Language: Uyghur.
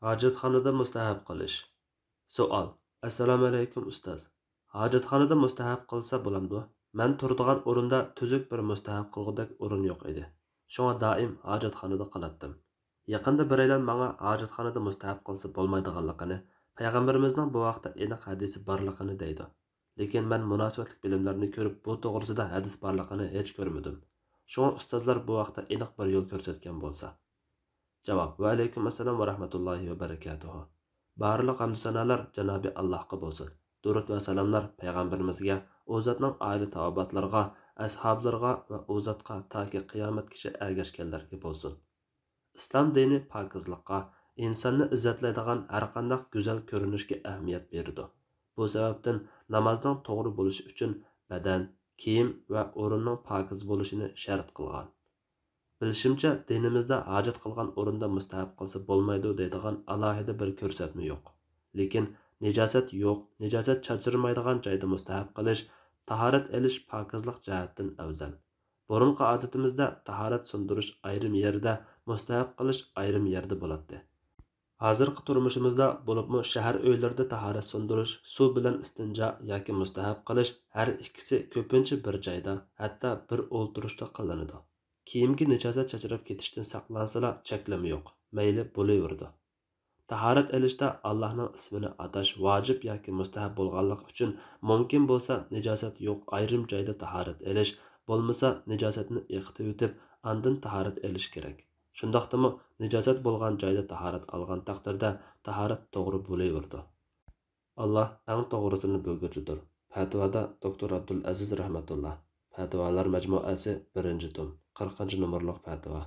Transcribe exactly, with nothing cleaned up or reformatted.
ھاجەتخانىدا مۇستەھەب قىلىش. سوئال. ئەسسالامۇئەلەيكۇم ئۇستاز. ھاجەتخانىدا مۇستەھەب قىلسا بولامدۇ؟ مەن تۇرىدىغان ئورۇندا تۈزۈك بىر مۇستەھەب قىلغۇدەك ئورۇن يوق ئىدى. شۇڭا دائىم ھاجەتخانىدا قىلاتتىم. يېقىندا بىرەيلەن ماڭا ھاجەتخانىدا مۇستەھەب قىلسا بولمايدىغانلىقىنى، پەيغەمبىرىمىزنىڭ بۇ ھەقتە ئېنىق ھەدىسى بارلىقىنى دەيدۇ. لېكىن مەن مۇناسىۋەتلىك بىلىملەرنى كۆرۈپ، بۇ توغرىسىدا ھەدىس بارلىقىنى ھېچ كۆرمىدىم. شۇڭا ئۇستازلار بۇ ھەقتە ئېنىق بىر يول كۆرسەتكەن بولسا. جاۋاب. ۋەئەلەيكۇم ئەسسالام ۋە رەھمەتۇللاھى ۋە بەرىكاتۇھۇ. بارلىق ھەمدۇ سانالار جانابى ئاللاھقا بولسۇن. دۇرۇت ۋە سالاملار پەيغەمبىرىمىزگە، ئۇ زاتنىڭ ئائىلە تاۋابىئاتلىرىغا، ئەسھابلىرىغا ۋە ئۇ زاتقا تاكى قىيامەتكىچە ئەگەشكەنلەرگە بولسۇن. ئىسلام دىنى پاكىزلىققا، ئىنساننى ئىززەتلەيدىغان ھەرقانداق گۈزەل كۆرۈنۈشكە ئەھمىيەت بېرىدۇ. بۇ سەۋەبتىن نامازنىڭ توغرا بولۇشى ئۈچۈن بەدەن، كىيىم ۋە ئورۇننىڭ پاكىز بولۇشىنى شەرت قىلغان. بىلىشىمچە، دىنىمىزدە ھاجەت قىلغان ئورۇندا مۇستەھەب قىلسا بولمايدۇ دەيدىغان ئالاھىدە بىر كۆرسەتمە يوق. لېكىن نىجاسەت يوق، نىجاسەت چاچرىمايدىغان جايدا مۇستەھەب قىلىش، تاھارەت ئېلىش پاكىزلىق جەھەتتىن ئەۋزەل. بۇرۇنقى ئادىتىمىزدە تاھارەت سۇندۇرۇش ئايرىم يەردە، مۇستەھەب قىلىش ئايرىم يەردە بولاتتى. ھازىرقى تۇرمۇشىمىزدا، بولۇپمۇ شەھەر ئۆيلىرىدە تاھارەت سۇندۇرۇش، سۇ بىلەن ئىستىنجا ياكى مۇستەھەب قىلىش، ھەر ئىككىسى كۆپىنچە بىر جايدا، ھەتتا بىر ئولتۇرۇشتا قىلىنىدۇ. كىيىمگە نىجاسەت چاچراپ كېتىشتىن ساقلانسىلا، چەكلىمە يوق، مەيلى بولۇۋېرىدۇ. تاھارەت ئېلىشتا ئاللاھنىڭ ئىسمىنى ئاتاش ۋاجىپ ياكى مۇستەھەب بولغانلىقى ئۈچۈن، مۇمكىن بولسا نىجاسەت يوق ئايرىم جايدا تاھارەت ئېلىش، بولمىسا نىجاسەتنى ئېقىتىۋېتىپ، ئاندىن تاھارەت ئېلىش كېرەك. شۇنداقتىمۇ نىجاسەت بولغان جايدا تاھارەت ئالغان تەقدىردە تاھارەت توغرا بولۇۋېرىدۇ. ئاللاھ ئەڭ توغرىسىنى بىلگۈچىدۇر. پەتىۋادا دوكتور ئابدۇلئەزىز رەھمەتۇللا. پەتىۋالار مەجمۇئەسى، بىرىنچى توم، قىرىقىنچى نومۇرلۇق پەتىۋا.